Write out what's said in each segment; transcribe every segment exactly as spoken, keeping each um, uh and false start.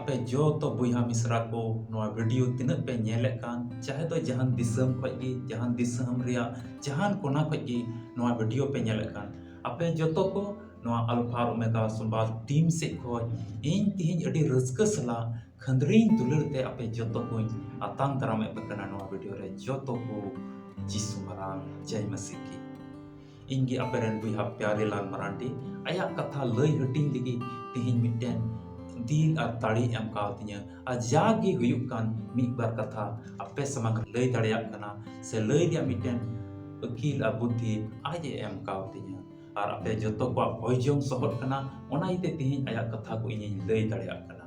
ᱟᱯᱮ ᱡᱚᱛᱚ ᱵᱚᱭᱦᱟ ᱢᱤᱥᱨᱟ ᱠᱚ ᱱᱚᱣᱟ ᱵᱷᱤᱰᱤᱭᱳ ᱛᱤᱱᱟᱹᱜ ᱯᱮ ᱧᱮᱞᱮᱫ ᱠᱟᱱ, ᱪᱟᱦᱮ ᱫᱚ ᱡᱟᱦᱟᱱ ᱫᱤᱥᱚᱢ ᱠᱷᱚᱡ ᱜᱮ, ᱡᱟᱦᱟᱱ ᱫᱤᱥᱚᱢ ᱨᱮᱭᱟᱜ ᱡᱟᱦᱟᱱ ᱠᱚᱱᱟ ᱠᱷᱚᱡ ᱜᱮ ᱱᱚᱣᱟ ᱵᱷᱤᱰᱤᱭᱳ ᱯᱮ ᱧᱮᱞᱮᱫ ᱠᱟᱱ, ᱟᱯᱮ ᱡᱚᱛᱚ ᱠᱚ ᱱᱚᱣᱟ ᱟᱞᱯᱷᱟ ᱟᱨ ᱳᱢᱮᱜᱟ ᱥᱚᱢᱵᱟᱫ ᱴᱤᱢ ᱥᱮᱫ ᱠᱷᱚᱡ ᱤᱧ ᱛᱤᱦᱤᱧ ᱟᱹᱰᱤ ᱨᱟᱹᱥᱠᱟᱹ ᱥᱟᱞᱟᱜ ᱠᱷᱟᱹᱱᱫᱽᱨᱤᱧ ᱫᱩᱞᱟᱹᱲ ᱛᱮ ᱟᱯᱮ ᱡᱚᱛᱚ ᱠᱚᱧ ᱟᱛᱟᱝ ᱫᱟᱨᱟᱢᱮᱫ ᱯᱮ ᱠᱟᱱᱟ ᱱᱚᱣᱟ ᱵᱷᱤᱰᱤᱭᱳ ᱨᱮ᱾ ᱡᱚᱛᱚ ᱠᱚ ᱡᱤᱥᱩ ᱢᱟᱨᱟᱝ ᱡᱟᱭ ᱢᱟᱹᱥᱤ ᱠᱤ᱾ ᱤᱧ ᱜᱮ ᱟᱯᱮ ᱨᱮᱱ ᱵᱚᱭᱦᱟ ᱯᱭᱟᱨᱮ ᱞᱟᱞ ᱢᱟᱨᱟᱱᱰᱤ ᱟᱭᱟᱜ ᱠᱟᱛᱷᱟ ᱞᱟᱹᱭ ᱦᱟᱹᱴᱤᱧ ᱞᱟᱹᱜᱤᱫ ᱛᱤᱦᱤᱧ ᱢᱤᱫᱴᱮᱱ ᱫᱤᱞ ᱟᱨ ᱫᱟᱲᱮ ᱮᱢ ᱠᱟᱣᱫᱤᱧᱟ᱾ ᱟᱨ ᱡᱟ ᱜᱮ ᱦᱩᱭᱩᱜ ᱠᱟᱱ ᱢᱤᱫ ᱵᱟᱨ ᱠᱟᱛᱷᱟ ᱟᱯᱮ ᱥᱟᱢᱟᱝ ᱨᱮ ᱞᱟᱹᱭ ᱫᱟᱲᱮᱭᱟᱜ ᱠᱟᱱᱟ, ᱥᱮ ᱞᱟᱹᱭ ᱨᱮᱭᱟᱜ ᱢᱤᱫᱴᱮᱱ ᱟᱹᱠᱤᱞ ᱟᱨ ᱵᱩᱫᱽᱫᱷᱤ ᱟᱡ ᱮ ᱮᱢ ᱠᱟᱣᱫᱤᱧᱟ᱾ ᱟᱨ ᱟᱯᱮ ᱡᱚᱛᱚ ᱠᱚᱣᱟᱜ ᱦᱚᱭ ᱡᱚᱝ ᱥᱚᱦᱚᱫ ᱠᱟᱱᱟ, ᱚᱱᱟ ᱤᱭᱟᱹᱛᱮ ᱛᱤᱦᱤᱧ ᱟᱭᱟᱜ ᱠᱟᱛᱷᱟ ᱠᱚ ᱤᱧᱤᱧ ᱞᱟᱹᱭ ᱫᱟᱲᱮᱭᱟᱜ ᱠᱟᱱᱟ᱾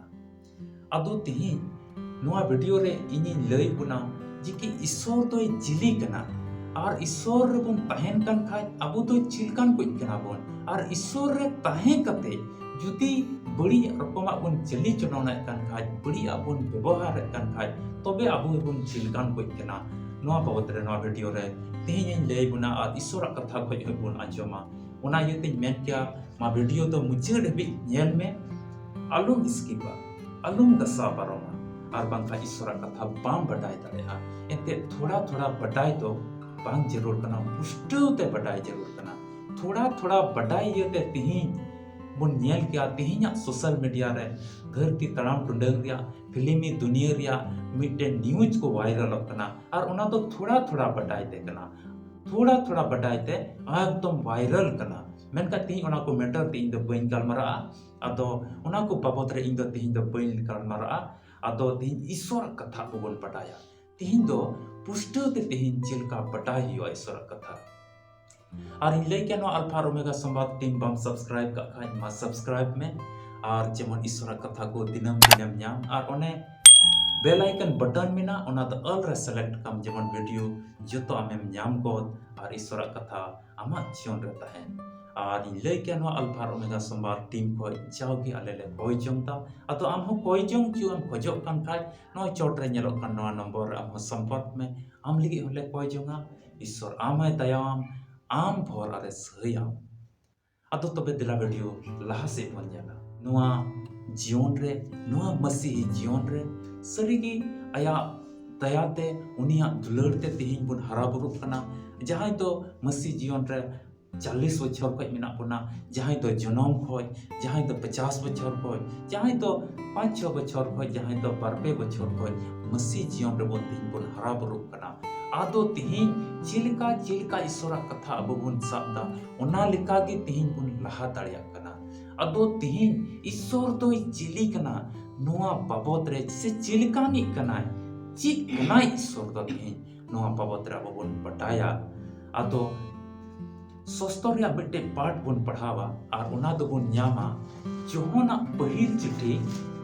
ᱟᱫᱚ ᱛᱤᱦᱤᱧ ᱱᱚᱣᱟ ᱵᱷᱤᱰᱤᱭᱳ ᱨᱮ ᱤᱧᱤᱧ ᱞᱟᱹᱭ ᱵᱚᱱᱟ ᱡᱮ ᱠᱤ ᱤᱥᱥᱚᱨ ᱫᱚᱭ ᱪᱤᱞᱤ ᱠᱟᱱᱟ, ᱟᱨ ᱤᱥᱥᱚᱨ ᱨᱮᱵᱚᱱ ᱛᱟᱦᱮᱱ ᱠᱟᱱ ᱠᱷᱟᱡ ᱟᱵᱚ ᱫᱚ ᱪᱤᱞᱠᱟᱱ ᱠᱚᱡ ᱠᱟᱱᱟ ᱵᱚᱱ, ᱟᱨ ᱤᱥᱥᱚᱨ ᱨᱮ ᱛᱟᱦᱮᱸ ᱠᱟᱛᱮ ᱡᱩᱫᱤ ᱵᱟᱹᱲᱤᱡ ᱨᱚᱠᱚᱢᱟᱜ ᱵᱚᱱ ᱪᱟᱹᱞᱤ ᱪᱚᱞᱚᱱᱮᱫ ᱠᱟᱱ ᱠᱷᱟᱡ, ᱵᱟᱹᱲᱤᱡᱟᱜ ᱵᱚᱱ ᱵᱮᱵᱚᱦᱟᱨᱮᱫ ᱠᱟᱱ ᱠᱷᱟᱡ, ᱛᱚᱵᱮ ᱟᱵᱚ ᱦᱚᱸᱵᱚᱱ ᱪᱤᱞᱠᱟᱱ ᱠᱚᱡ ᱠᱟᱱᱟ᱾ ᱱᱚᱣᱟ ᱵᱟᱵᱚᱫ ᱨᱮ ᱱᱚᱣᱟ ᱵᱷᱤᱰᱤᱭᱳ ᱨᱮ ᱛᱤᱦᱤᱧ ᱤᱧ ᱞᱟᱹᱭ ᱵᱚᱱᱟ ᱟᱨ ᱤᱥᱥᱚᱨᱟᱜ ᱠᱟᱛᱷᱟ ᱠᱷᱚᱡ ᱦᱚᱸ ᱵᱚᱱ ᱟᱸᱡᱚᱢᱟ᱾ ᱚᱱᱟ ᱤᱭᱟᱹᱛᱮᱧ ᱢᱮᱱ ᱠᱮᱭᱟ, ᱢᱟ ᱵᱷᱤᱰᱤᱭᱳ ᱫᱚ ᱢᱩᱪᱟᱹᱫ ᱦᱟᱹᱵᱤᱡ ᱧᱮᱞ ᱢᱮ, ᱟᱞᱚᱢ ᱥᱠᱤᱯᱟ, ᱟᱞᱚᱢ ᱜᱟᱥᱟᱣ ᱯᱟᱨᱚᱢᱟ, ᱟᱨ ᱵᱟᱝᱠᱷᱟᱱ ᱤᱥᱥᱚᱨᱟᱜ ᱠᱟᱛᱷᱟ ᱵᱟᱢ ᱵᱟᱰᱟᱭ ᱫᱟᱲᱮᱭᱟᱜᱼᱟ᱾ ᱮᱱᱛᱮᱫ ᱛᱷᱚᱲᱟ ᱛᱷᱚᱲᱟ ᱵᱟᱰᱟᱭ ᱫᱚ ᱵᱟᱝ ᱡᱟᱹᱨᱩᱲ ᱠᱟᱱᱟ, ᱯᱩᱥᱴᱟᱹᱣ ᱛᱮ ᱵᱟᱰᱟᱭ ᱡᱟᱹᱨᱩᱲ ᱠᱟᱱᱟ᱾ ᱛᱷᱚᱲᱟ ᱛᱷᱚᱲᱟ ᱵᱟᱰᱟᱭ ᱤᱭᱟᱹᱛᱮ ᱛᱤᱦᱤᱧ ᱵᱚᱱ ᱧᱮᱞ ᱠᱮᱭᱟ, ᱛᱤᱦᱤᱧᱟᱜ ᱥᱳᱥᱟᱞ ᱢᱤᱰᱤᱭᱟ ᱨᱮ ᱫᱷᱟᱹᱨᱛᱤ ᱛᱟᱲᱟᱢ ᱴᱩᱰᱟᱹᱝ ᱨᱮᱭᱟᱜ ᱯᱷᱤᱞᱢᱤ ᱫᱩᱱᱤᱭᱟᱹ ᱨᱮᱭᱟᱜ ᱢᱤᱫᱴᱮᱱ ᱱᱤᱭᱩᱡᱽ ᱠᱚ ᱵᱷᱟᱭᱨᱟᱞᱚᱜ ᱠᱟᱱᱟ, ᱟᱨ ᱚᱱᱟ ᱫᱚ ᱛᱷᱚᱲᱟ ᱛᱷᱚᱲᱟ ᱵᱟᱰᱟᱭ ᱛᱮ ᱠᱟᱱᱟ, ᱛᱷᱚᱲᱟ ᱛᱷᱚᱲᱟ ᱵᱟᱰᱟᱭ ᱛᱮ ᱮᱠᱫᱚᱢ ᱵᱷᱟᱭᱨᱟᱞ ᱠᱟᱱᱟ᱾ ᱢᱮᱱᱠᱷᱟᱱ ᱛᱤᱦᱤᱧ ᱚᱱᱟ ᱠᱚ ᱢᱮᱴᱟᱨ ᱛᱮ ᱤᱧ ᱫᱚ ᱵᱟᱹᱧ ᱜᱟᱞᱢᱟᱨᱟᱜᱼᱟ᱾ ᱟᱫᱚ ᱚᱱᱟ ᱠᱚ ᱵᱟᱵᱚᱛ ᱨᱮ ᱤᱧ ᱫᱚ ᱛᱤᱦᱤᱧ ᱫᱚ ᱵᱟᱹᱧ ᱜᱟᱞᱢᱟᱨᱟᱜᱼᱟ᱾ ᱟᱫᱚ ᱛᱤᱦᱤᱧ ᱤᱥᱥᱚᱨᱟᱜ ᱠᱟᱛᱷᱟ ᱠᱚᱵᱚᱱ ᱵᱟᱰᱟᱭᱟ᱾ ᱛᱤᱦᱤᱧ ᱫᱚ ᱯᱩᱥᱴᱟᱹᱣ ᱛᱮ ᱛᱤᱦᱤᱧ ᱪᱮᱫ ᱞᱮᱠᱟ ᱵᱟᱰᱟᱭ ᱦᱩᱭᱩᱜᱼᱟ ᱤᱥᱥᱚᱨᱟᱜ ᱠᱟᱛᱷᱟ᱾ ᱟᱨ ᱤᱧ ᱞᱟᱹᱭ ᱠᱮᱭᱟ, ᱱᱚᱣᱟ ᱟᱞᱯᱷᱟ ᱟᱨ ᱳᱢᱮᱜᱟ ᱥᱚᱢᱵᱟᱫ ᱴᱤᱢ ᱵᱟᱢ ᱥᱟᱵᱥᱠᱨᱟᱭᱤᱵ ᱠᱟᱜ ᱠᱷᱟᱡ, ᱢᱟ ᱥᱟᱵᱥᱠᱨᱟᱭᱤᱵ ᱢᱮ᱾ ᱟᱨ ᱡᱮᱢᱚᱱ ᱤᱥᱥᱚᱨᱟᱜ ᱠᱟᱛᱷᱟ ᱠᱚ ᱫᱤᱱᱟᱹᱢ ᱫᱤᱱᱮᱢ ᱧᱟᱢ, ᱟᱨ ᱚᱱᱮ ᱵᱮᱞ ᱟᱭᱠᱚᱱ ᱵᱟᱴᱚᱱ ᱢᱮᱱᱟᱜᱼᱟ, ᱚᱱᱟ ᱫᱚ ᱚᱞ ᱨᱮ ᱥᱤᱞᱮᱠᱴ ᱠᱟᱢ, ᱡᱮᱢᱚᱱ ᱵᱷᱤᱰᱤᱭᱳ ᱡᱚᱛᱚ ᱟᱢᱮᱢ ᱧᱟᱢ ᱜᱚᱫ ᱟᱨ ᱤᱥᱥᱚᱨᱟᱜ ᱠᱟᱛᱷᱟ ᱟᱢᱟᱜ ᱡᱤᱭᱚᱱ ᱨᱮ ᱛᱟᱦᱮᱱ᱾ ᱟᱨ ᱤᱧ ᱞᱟᱹᱭ ᱠᱮᱭᱟ, ᱱᱚᱣᱟ ᱟᱞᱯᱷᱟ ᱟᱨ ᱳᱢᱮᱜᱟ ᱥᱚᱢᱵᱟᱫ ᱴᱤᱢ ᱠᱷᱚᱡ ᱡᱟᱣᱜᱮ ᱟᱞᱮ ᱞᱮ ᱠᱚᱭ ᱡᱚᱝ ᱫᱟ᱾ ᱟᱫᱚ ᱟᱢ ᱦᱚᱸ ᱠᱚᱭ ᱡᱚᱝ ᱪᱚ ᱮᱢ ᱠᱷᱚᱡᱚᱜ ᱠᱟᱱ ᱠᱷᱟᱡ, ᱱᱚᱜᱼᱚᱭ ᱪᱚᱴ ᱨᱮ ᱧᱮᱞᱚᱜ ᱠᱟᱱ ᱱᱚᱣᱟ ᱱᱚᱢᱵᱚᱨ ᱨᱮ ᱟᱢ ᱦᱚᱸ ᱥᱚᱢᱯᱚᱨᱠ ᱢᱮ᱾ ᱟᱢ ᱞᱟᱹᱜᱤᱫ ᱦᱚᱸᱞᱮ ᱠᱚᱭ ᱡᱚᱝᱟ᱾ ᱤᱥᱥᱚᱨ ᱟᱢ ᱦᱚᱸᱭ ᱫᱟᱭᱟᱣᱟᱢ, ᱟᱢ ᱵᱷᱚᱨ ᱟᱨᱮ ᱥᱟᱹᱦᱟᱹᱭᱟᱢ᱾ ᱟᱫᱚ ᱛᱚᱵᱮ ᱫᱮᱞᱟ ᱵᱷᱤᱰᱤᱭᱳ ᱞᱟᱦᱟ ᱥᱮᱫ ᱵᱚᱱ ᱧᱮᱞᱟ᱾ ᱱᱚᱣᱟ ᱡᱤᱭᱚᱱ ᱨᱮ, ᱱᱚᱣᱟ ᱢᱟᱹᱥᱤᱦᱤ ᱡᱤᱭᱚᱱ ᱨᱮ ᱥᱟᱹᱨᱤᱜᱮ ᱟᱭᱟᱜ ᱫᱟᱭᱟᱛᱮ, ᱩᱱᱤᱭᱟᱜ ᱫᱩᱞᱟᱹᱲ ᱛᱮ ᱛᱮᱦᱮᱧ ᱵᱚᱱ ᱦᱟᱨᱟ ᱵᱩᱨᱩᱜ ᱠᱟᱱᱟ᱾ ᱡᱟᱦᱟᱸᱭ ᱫᱚ ᱢᱟᱹᱥᱤ ᱡᱤᱭᱚᱱ ᱨᱮ ᱪᱟᱞᱞᱤᱥ ᱵᱚᱪᱷᱚᱨ ᱠᱷᱚᱱ ᱢᱮᱱᱟᱜ ᱵᱚᱱᱟ, ᱡᱟᱦᱟᱸᱭ ᱫᱚ ᱡᱚᱱᱚᱢ ᱠᱷᱚᱱ, ᱡᱟᱦᱟᱸᱭ ᱫᱚ ᱯᱚᱪᱟᱥ ᱵᱚᱪᱷᱚᱨ ᱠᱷᱚᱱ, ᱡᱟᱦᱟᱸᱭ ᱫᱚ ᱯᱟᱸᱪ ᱪᱷᱚ ᱵᱚᱪᱷᱚᱨ ᱠᱷᱚᱱ, ᱡᱟᱦᱟᱸᱭ ᱫᱚ ᱵᱟᱨ ᱯᱮ ᱵᱚᱪᱷᱚᱨ ᱠᱷᱚᱱ ᱢᱟᱹᱥᱤ ᱡᱤᱭᱚᱱ ᱨᱮᱵᱚᱱ ᱛᱮᱦᱮᱧ ᱵᱚᱱ ᱦᱟᱨᱟ ᱵᱩᱨᱩᱜ ᱠᱟᱱᱟ᱾ ᱟᱫᱚ ᱛᱮᱦᱮᱧ ᱪᱮᱫ ᱞᱮᱠᱟ, ᱪᱮᱫ ᱞᱮᱠᱟ ᱤᱥᱚᱨᱟᱜ ᱠᱟᱛᱷᱟ ᱟᱵᱚ ᱵᱚᱱ ᱥᱟᱵ ᱫᱟ, ᱚᱱᱟ ᱞᱮᱠᱟ ᱜᱮ ᱛᱮᱦᱮᱧ ᱵᱚᱱ ᱞᱟᱦᱟ ᱫᱟᱲᱮᱭᱟᱜ ᱠᱟᱱᱟ᱾ ᱟᱫᱚ ᱛᱮᱦᱮᱧ ᱤᱥᱚᱨ ᱫᱚᱭ ᱪᱤᱞᱤ ᱠᱟᱱᱟ, ᱱᱚᱣᱟ ᱵᱟᱵᱚᱫ ᱨᱮ ᱥᱮ ᱪᱮᱫ ᱞᱮᱠᱟᱱᱤᱡ ᱠᱟᱱᱟᱭ, ᱪᱮᱫ ᱠᱟᱱᱟᱭ ᱤᱥᱚᱨ ᱫᱚ, ᱛᱮᱦᱮᱧ ᱱᱚᱣᱟ ᱵᱟᱵᱚᱫ ᱨᱮ ᱟᱵᱚ ᱵᱚᱱ ᱵᱟᱰᱟᱭᱟ᱾ ᱟᱫᱚ ᱥᱚᱥᱛᱚᱨ ᱨᱮᱭᱟᱜ ᱢᱤᱫᱴᱮᱡ ᱯᱟᱴ ᱵᱚᱱ ᱯᱟᱲᱦᱟᱣᱟ ᱟᱨ ᱚᱱᱟ ᱫᱚᱵᱚᱱ ᱧᱟᱢᱟ ᱡᱚᱦᱚᱱᱟᱜ ᱯᱟᱹᱦᱤᱞ ᱪᱤᱴᱷᱤ,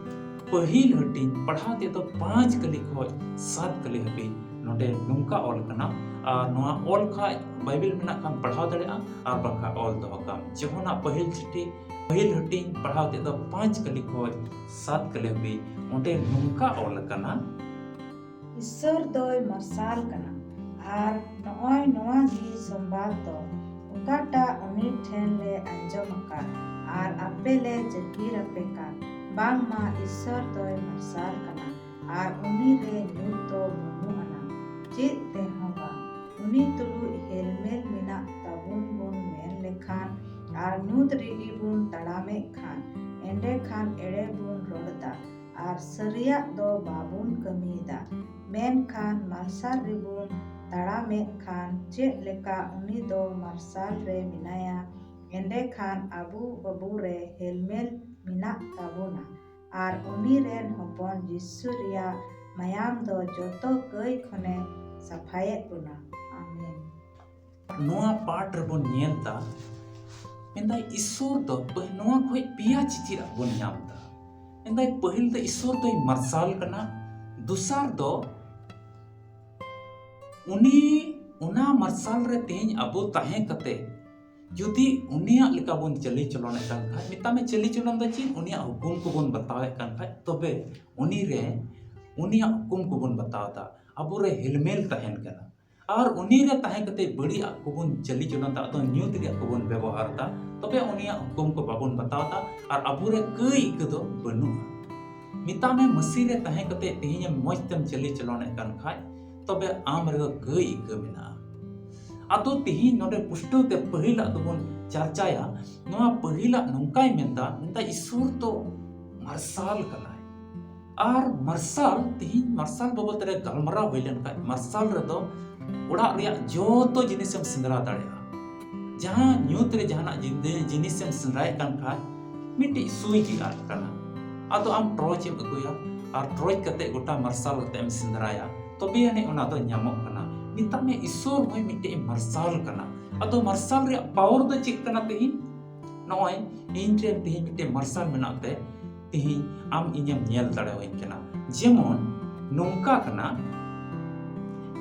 ᱯᱟᱹᱦᱤᱞ ᱦᱟᱹᱴᱤᱧ, ᱯᱟᱲᱦᱟᱣ ᱛᱮᱫᱚ ᱯᱟᱸᱪ ᱠᱟᱹᱞᱤ ᱠᱷᱚᱡ ᱥᱟᱛ ᱠᱟᱹᱞᱤ ᱦᱟᱹᱵᱤᱡ᱾ ᱱᱚᱰᱮ ᱱᱚᱝᱠᱟ ᱚᱞ ᱠᱟᱱᱟ, ᱟᱨ ᱱᱚᱣᱟ ᱚᱞ ᱠᱷᱟᱡ, ᱵᱟᱭᱵᱮᱞ ᱢᱮᱱᱟᱜ ᱠᱷᱟᱱ ᱯᱟᱲᱦᱟᱣ ᱫᱟᱲᱮᱭᱟᱜᱼᱟ, ᱟᱨ ᱵᱟᱝᱠᱷᱟᱱ ᱚᱞ ᱫᱚᱦᱚ ᱠᱟᱢ᱾ ᱡᱚᱦᱚᱱᱟᱜ ᱯᱟᱹᱦᱤᱞ ᱪᱤᱴᱷᱤ, ᱯᱟᱹᱦᱤᱞ ᱦᱟᱹᱴᱤᱧ, ᱯᱟᱲᱦᱟᱣ ᱛᱮᱫᱚ ᱯᱟᱸᱪ ᱠᱟᱹᱞᱤ ᱠᱷᱚᱡ ᱥᱟᱛ ᱠᱟᱹᱞᱤ ᱦᱟᱹᱵᱤᱡ᱾ ᱚᱸᱰᱮ ᱱᱚᱝᱠᱟ ᱚᱞ ᱟᱠᱟᱱᱟ, ᱤᱥᱥᱚᱨ ᱫᱚᱭ ᱢᱟᱨᱥᱟᱞ ᱠᱟᱱᱟ, ᱟᱨ ᱱᱚᱜᱼᱚᱭ ᱱᱚᱣᱟ ᱜᱮ ᱥᱚᱢᱵᱟᱫ ᱫᱚ, ᱚᱠᱟᱴᱟᱜ ᱩᱱᱤ ᱴᱷᱮᱱ ᱞᱮ ᱟᱸᱡᱚᱢ ᱟᱠᱟᱫ ᱟᱨ ᱟᱯᱮ ᱞᱮ ᱡᱟᱹᱦᱤᱨ ᱟᱯᱮ ᱠᱟᱱ, ᱵᱟᱝᱢᱟ ᱤᱥᱥᱚᱨ ᱫᱚᱭ ᱢᱟᱨᱥᱟᱞ ᱠᱟᱱᱟ, ᱟᱨ ᱩᱱᱤ ᱨᱮ ᱧᱩᱛ ᱫᱚ ᱵᱟᱹᱱᱩᱜ ᱟᱱᱟ, ᱪᱮᱫ ᱛᱮᱦᱚᱸ ᱵᱟᱝ᱾ ᱩᱱᱤ ᱛᱩᱞᱩᱡ ᱦᱮᱞᱢᱮᱞ ᱢᱮᱱᱟᱜ ᱛᱟᱵᱚᱱ ᱵᱚᱱ ᱢᱮᱱ ᱞᱮᱠᱷᱟᱱ ᱟᱨ ᱧᱩᱛ ᱨᱮᱜᱮ ᱵᱚᱱ ᱛᱟᱲᱟᱢᱮᱫ ᱠᱷᱟᱱ, ᱮᱸᱰᱮᱠᱷᱟᱱ ᱮᱲᱮ ᱵᱚᱱ ᱨᱚᱲᱫᱟ ᱟᱨ ᱥᱟᱹᱨᱤᱭᱟᱜ ᱫᱚ ᱵᱟᱵᱚᱱ ᱠᱟᱹᱢᱤᱭᱮᱫᱟ᱾ ᱢᱮᱱᱠᱷᱟᱱ ᱢᱟᱨᱥᱟᱞ ᱨᱮᱵᱚᱱ ᱛᱟᱲᱟᱢᱮᱫ ᱠᱷᱟᱱ, ᱪᱮᱫ ᱞᱮᱠᱟ ᱩᱱᱤ ᱫᱚ ᱢᱟᱨᱥᱟᱞ ᱨᱮ ᱢᱮᱱᱟᱭᱟ, ᱮᱸᱰᱮᱠᱷᱟᱱ ᱟᱵᱚ ᱵᱟᱵᱚ ᱨᱮ ᱦᱮᱞᱢᱮᱞ ᱢᱮᱱᱟᱜ ᱛᱟᱵᱚᱱᱟ᱾ ᱟᱨ ᱩᱱᱤ ᱨᱮᱱ ᱦᱚᱯᱚᱱ ᱡᱤᱥᱩ ᱨᱮᱭᱟᱜ ᱢᱟᱭᱟᱢ ᱫᱚ ᱡᱚᱛᱚ ᱠᱟᱹᱭ ᱠᱷᱚᱱᱮ ᱥᱟᱯᱷᱟᱭᱮᱫ ᱵᱚᱱᱟ᱾ ᱟᱢᱮᱱ᱾ ᱱᱚᱣᱟ ᱯᱟᱴ ᱨᱮᱵᱚᱱ ᱧᱮᱞ ᱫᱟ, ᱢᱮᱱᱫᱟᱭ ᱤᱥᱥᱚᱨ ᱫᱚ ᱯᱟᱹ-, ᱱᱚᱣᱟ ᱠᱷᱚᱡ ᱯᱮᱭᱟ ᱪᱤᱪᱤᱨᱟᱜ ᱵᱚᱱ ᱧᱟᱢ ᱫᱟ᱾ ᱢᱮᱱᱫᱟᱭ ᱯᱟᱹᱦᱤᱞ ᱫᱚ ᱤᱥᱥᱚᱨ ᱫᱚᱭ ᱢᱟᱨᱥᱟᱞ ᱠᱟᱱᱟ, ᱫᱚᱥᱟᱨ ᱫᱚ ᱩᱱᱤ ᱚᱱᱟ ᱢᱟᱨᱥᱟᱞ ᱨᱮ ᱛᱮᱦᱮᱧ ᱟᱵᱚ ᱛᱟᱦᱮᱸ ᱠᱟᱛᱮ ᱡᱩᱫᱤ ᱩᱱᱤᱭᱟᱜ ᱞᱮᱠᱟ ᱵᱚᱱ ᱪᱟᱹᱞᱤ ᱪᱚᱞᱚᱱᱮᱫ ᱠᱟᱱ ᱠᱷᱟᱡ, ᱢᱮᱛᱟᱜ ᱢᱮ ᱪᱟᱹᱞᱤ ᱪᱚᱞᱚᱱ ᱫᱚ ᱪᱮᱫ? ᱩᱱᱤᱭᱟᱜ ᱦᱩᱠᱩᱢ ᱠᱚᱵᱚᱱ ᱵᱟᱛᱟᱣᱮᱫ ᱠᱟᱱ ᱠᱷᱟᱡ, ᱛᱚᱵᱮ ᱩᱱᱤ ᱨᱮ, ᱩᱱᱤᱭᱟᱜ ᱦᱩᱠᱩᱢ ᱠᱚᱵᱚᱱ ᱵᱟᱛᱟᱣ ᱫᱟ, ᱟᱵᱚ ᱨᱮ ᱦᱮᱞᱢᱮᱞ ᱛᱟᱦᱮᱱ ᱠᱟᱱᱟ᱾ ᱟᱨ ᱩᱱᱤ ᱨᱮ ᱛᱟᱦᱮᱸ ᱠᱟᱛᱮ ᱵᱟᱹᱲᱤᱡ ᱟᱜ ᱠᱚᱵᱚᱱ ᱪᱟᱹᱞᱤ ᱪᱚᱞᱚᱱ ᱫᱟ, ᱟᱫᱚ ᱧᱩᱛ ᱨᱮᱭᱟᱜ ᱠᱚᱵᱚᱱ ᱵᱮᱵᱚᱦᱟᱨ ᱫᱟ, ᱛᱚᱵᱮ ᱩᱱᱤᱭᱟᱜ ᱦᱩᱠᱩᱢ ᱠᱚ ᱵᱟᱵᱚᱱ ᱵᱟᱛᱟᱣ ᱮᱫᱟ ᱟᱨ ᱟᱵᱚᱨᱮ ᱠᱟᱹᱭ ᱤᱠᱟᱹ ᱫᱚ ᱵᱟᱹᱱᱩᱜᱼᱟ᱾ ᱢᱮᱛᱟᱜ ᱢᱮ, ᱢᱟᱹᱥᱤ ᱨᱮ ᱛᱟᱦᱮᱸ ᱠᱟᱛᱮ ᱛᱮᱦᱮᱧ ᱮᱢ ᱢᱚᱡᱽ ᱛᱮᱢ ᱪᱟᱹᱞᱤ ᱪᱟᱞᱚᱱᱮᱫ ᱠᱟᱱ ᱠᱷᱟᱡ, ᱛᱚᱵᱮ ᱟᱢ ᱨᱮᱫᱚ ᱠᱟᱹᱭ ᱤᱠᱟᱹ ᱢᱮᱱᱟᱜᱼᱟ᱾ ᱟᱫᱚ ᱛᱮᱦᱮᱧ ᱱᱚᱰᱮ ᱯᱩᱥᱴᱟᱹᱣ ᱛᱮ ᱯᱟᱹᱦᱤᱞᱟᱜ ᱫᱚᱵᱚᱱ ᱪᱟᱨᱪᱟᱭᱟ᱾ ᱱᱚᱣᱟ ᱯᱟᱹᱦᱤᱞᱟᱜ ᱱᱚᱝᱠᱟᱭ ᱢᱮᱱᱫᱟ, ᱢᱮᱱᱫᱟ ᱤᱥᱚᱨ ᱫᱚ ᱢᱟᱨᱥᱟᱞ ᱠᱟᱱᱟᱭ᱾ ᱟᱨ ᱢᱟᱨᱥᱟᱞ, ᱛᱮᱦᱮᱧ ᱢᱟᱨᱥᱟᱞ ᱵᱟᱵᱚᱫ ᱨᱮ ᱜᱟᱞᱢᱟᱨᱟᱣ ᱦᱩᱭ ᱞᱮᱱᱠᱷᱟᱱ, ᱢᱟᱨᱥᱟᱞ ᱨᱮᱫᱚ ᱚᱲᱟᱜ ᱨᱮᱭᱟᱜ ᱡᱚᱛᱚ ᱡᱤᱱᱤᱥᱮᱢ ᱥᱮᱸᱫᱽᱨᱟ ᱫᱟᱲᱮᱭᱟᱜᱼᱟ᱾ ᱡᱟᱦᱟᱸ ᱧᱩᱛ ᱨᱮ ᱡᱟᱦᱟᱱᱟᱜ ᱡᱤᱱᱫᱮ-, ᱡᱤᱱᱤᱥᱮᱢ ᱥᱮᱸᱫᱽᱨᱟᱭᱮᱫ ᱠᱟᱱ ᱠᱷᱟᱡ, ᱢᱤᱫᱴᱤᱡ ᱥᱩᱭ ᱜᱮ ᱟᱫ ᱠᱟᱱᱟ᱾ ᱟᱫᱚ ᱟᱢ ᱴᱚᱨᱪ ᱮᱢ ᱟᱹᱜᱩᱭᱟ ᱟᱨ ᱴᱚᱨᱪ ᱠᱟᱛᱮ ᱜᱚᱴᱟ ᱢᱟᱨᱥᱟᱞ ᱠᱟᱛᱮ ᱮᱢ ᱥᱮᱸᱫᱽᱨᱟᱭᱟ, ᱛᱚᱵᱮ ᱟᱹᱱᱤᱡ ᱚᱱᱟ ᱫᱚ ᱧᱟᱢᱚᱜ ᱠᱟᱱᱟ᱾ ᱢᱮᱛᱟᱜ ᱢᱮ, ᱤᱥᱚᱨ ᱦᱚᱸᱭ ᱢᱤᱫᱴᱮᱡ ᱢᱟᱨᱥᱟᱞ ᱠᱟᱱᱟ᱾ ᱟᱫᱚ ᱢᱟᱨᱥᱟᱞ ᱨᱮᱭᱟᱜ ᱯᱟᱣᱟᱨ ᱫᱚ ᱪᱮᱫ ᱠᱟᱱᱟ? ᱛᱮᱦᱮᱧ ᱱᱚᱜᱼᱚᱭ ᱤᱧ ᱴᱷᱮᱱ ᱛᱮᱦᱮᱧ ᱢᱤᱫᱴᱮᱡ ᱢᱟᱨᱥᱟᱞ ᱢᱮᱱᱟᱜ ᱛᱮ, ᱛᱮᱦᱮᱧ ᱟᱢ ᱤᱧᱮᱢ ᱧᱮᱞ ᱫᱟᱲᱮᱭᱟᱹᱧ ᱠᱟᱱᱟ᱾ ᱡᱮᱢᱚᱱ ᱱᱚᱝᱠᱟ ᱠᱟᱱᱟ,